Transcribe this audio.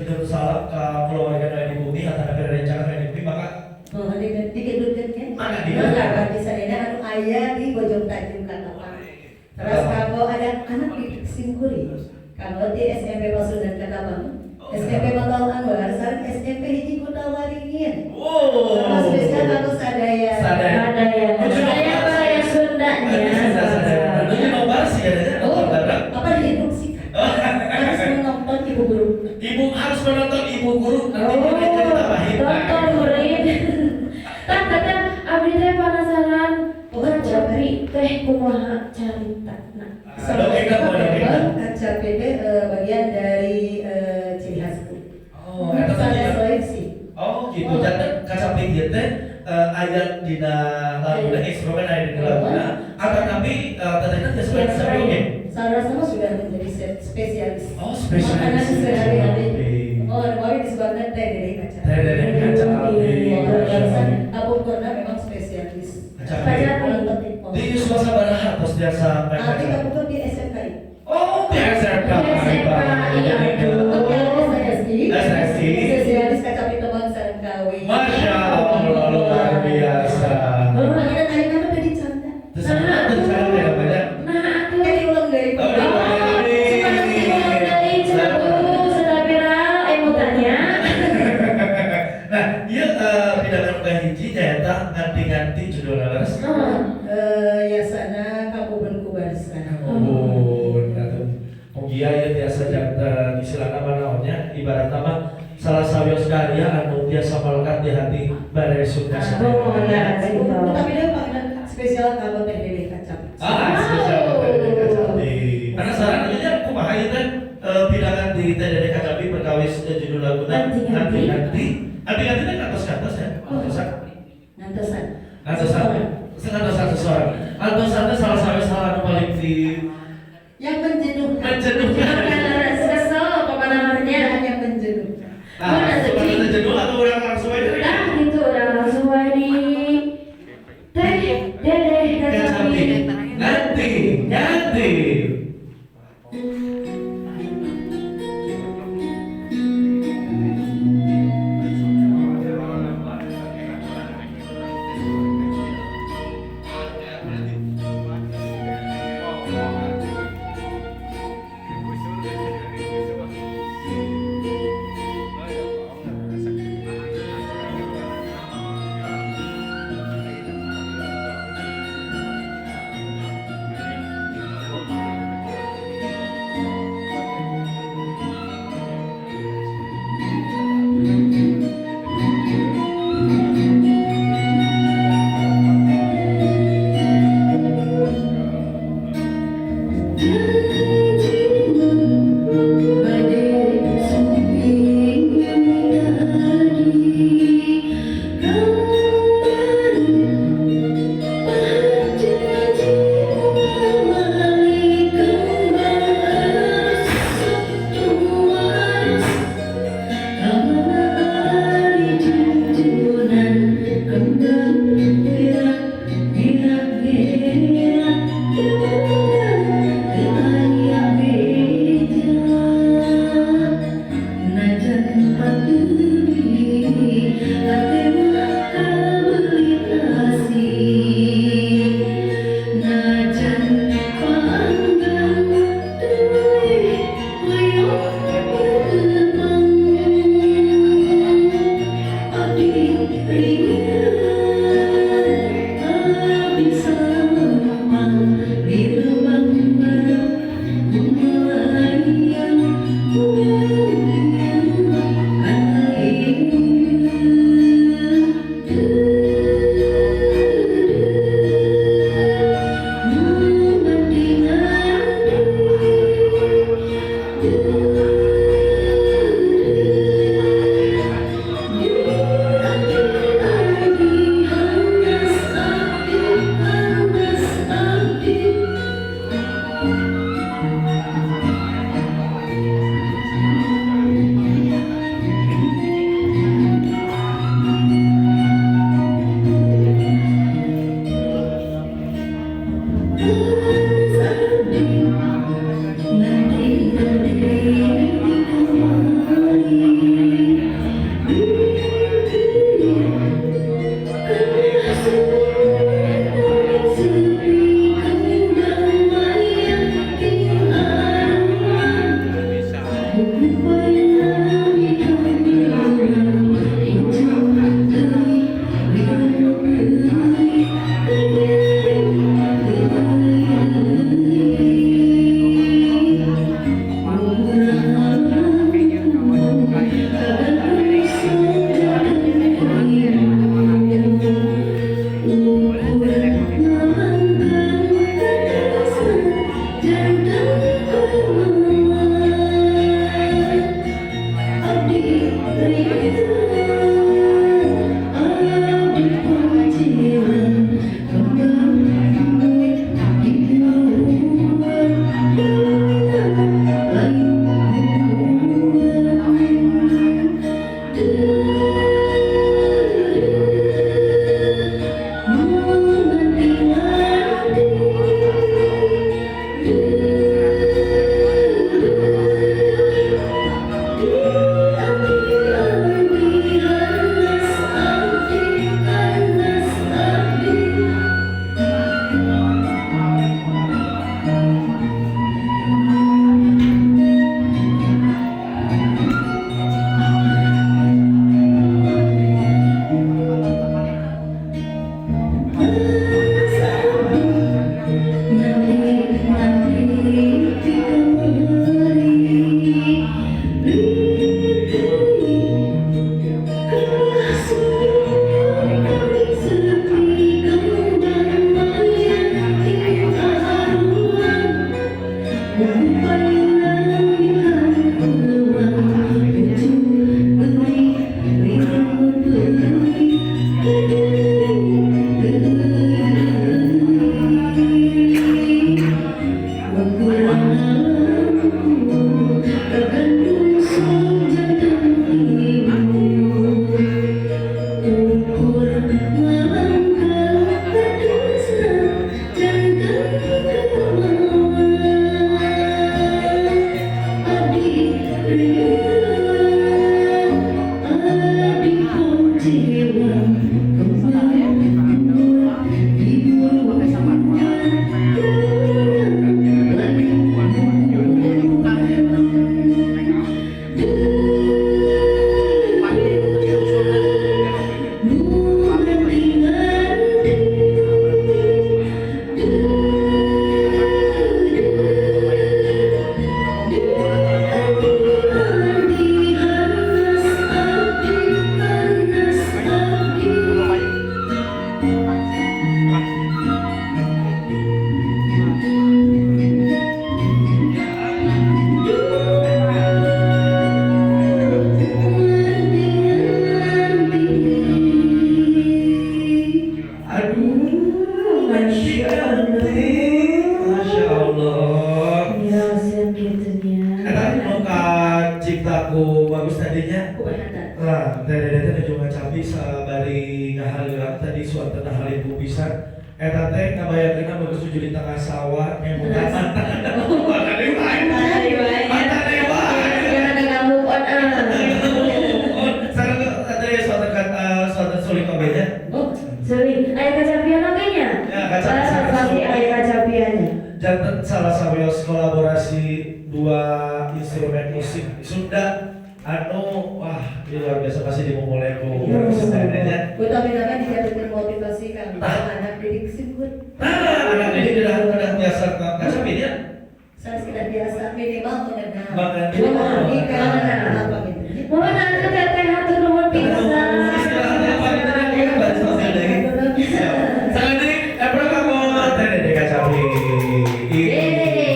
Nuturkeun salam ka keluarga nu aya di bumi atau ka rencana nu aya di bumi, maka. Oh, digedutkeun kan? Mana Maka bagi sadayana anu aya di Bojong Tanjung Katapang. Terus kanggo ada anak di Simkuring, kanggo di SMP Pasundan Katapang, SMP Bakal Anwar, sareng SMP Hiji Kota Waringin. Sama spesial kanggo sadaya. Sadaya. Sadaya. Nuju Sadaya nobar. baraya Sundanya. Sadaya. Nuju nobar sih ya, Oh, nonton bareng. apa diinstruksikan? Harus menonton ibu guru. Ibu harus menonton ibu guru nanti Oh, muridnya ditambahin. tonton murid. Tah, teteh, abdi teh penasaran kacapi teh kumaha caritana? Ah, dongeng kan, dongeng kan. Kacapi teh bagian dari ciri khasku. Oh, eta teh Saya gitu. seleksi. Oh, gitu. Janten kacapi ieu teh aya dina laguna, instrumen aya dina laguna, atau tapi tetehna geus Iya, kacapi oge. Saudara sama sudah menjadi spesialis. Oh, spesialis. Makanan sehari-hari. Oke. Oh, kemarin disebutkan teh dedeh kacapi. Teh dedeh kacapi. Oh, barusan kapungkurna memang spesialis. Kacapi. Kacapi. Di yuswa sabaraha tos biasa main Nanti kacapi? kapungkur di SMKI. Oh, di SMK. SMK, iya. SSI. SSI. Spesialis kacapi tebang sareng kawi. Masya Allah, luar biasa. Makanya tadi kan udah dicanda. Terus terus ya banyak. Nah, atuh. Kan diulang deui. Oh, diulang deui. Supaya diulang deui cenah Bu, sudah viral emutannya. Nah, ieu pidangan kahiji nyaeta nganti-nganti judulna, leres? Heeh. Yasana kakubun kubarsa. Oh, atuh. Mugia ieu tiasa janten istilahna mah naonnya, ibaratna mah salah sawios karya anu tiasa melekat di hati baraya Sunda Oh, sadaya. nah, gitu. Tapi dia panggilan spesial kalau teh dedeh kacapi. Ah, spesial teh dedeh kacapi. Penasaran ieu nya kumaha ieu teh pidangan di teh dedeh kacapi perkawis judul laguna Nganti-nganti. nganti-nganti. Nganti-nganti teh kantos-kantos ya. Kantosan. Ngantosan. Ngantosan. Ngantosan seseorang. Ngantosan teh salah sawios hal anu paling di Yang menjenuhkan. menjenuhkan. Kesel pokoknya namanya. Yang menjenuhkan. Nah, Mana tuh, seperti Ci? jenuh atau orang langsung aja. Nah, gitu orang langsung wae di teh dedeh Kacapi. kacapi. Nganti, nganti. Biasa minimal mengenal. Mengenal. Mengenal.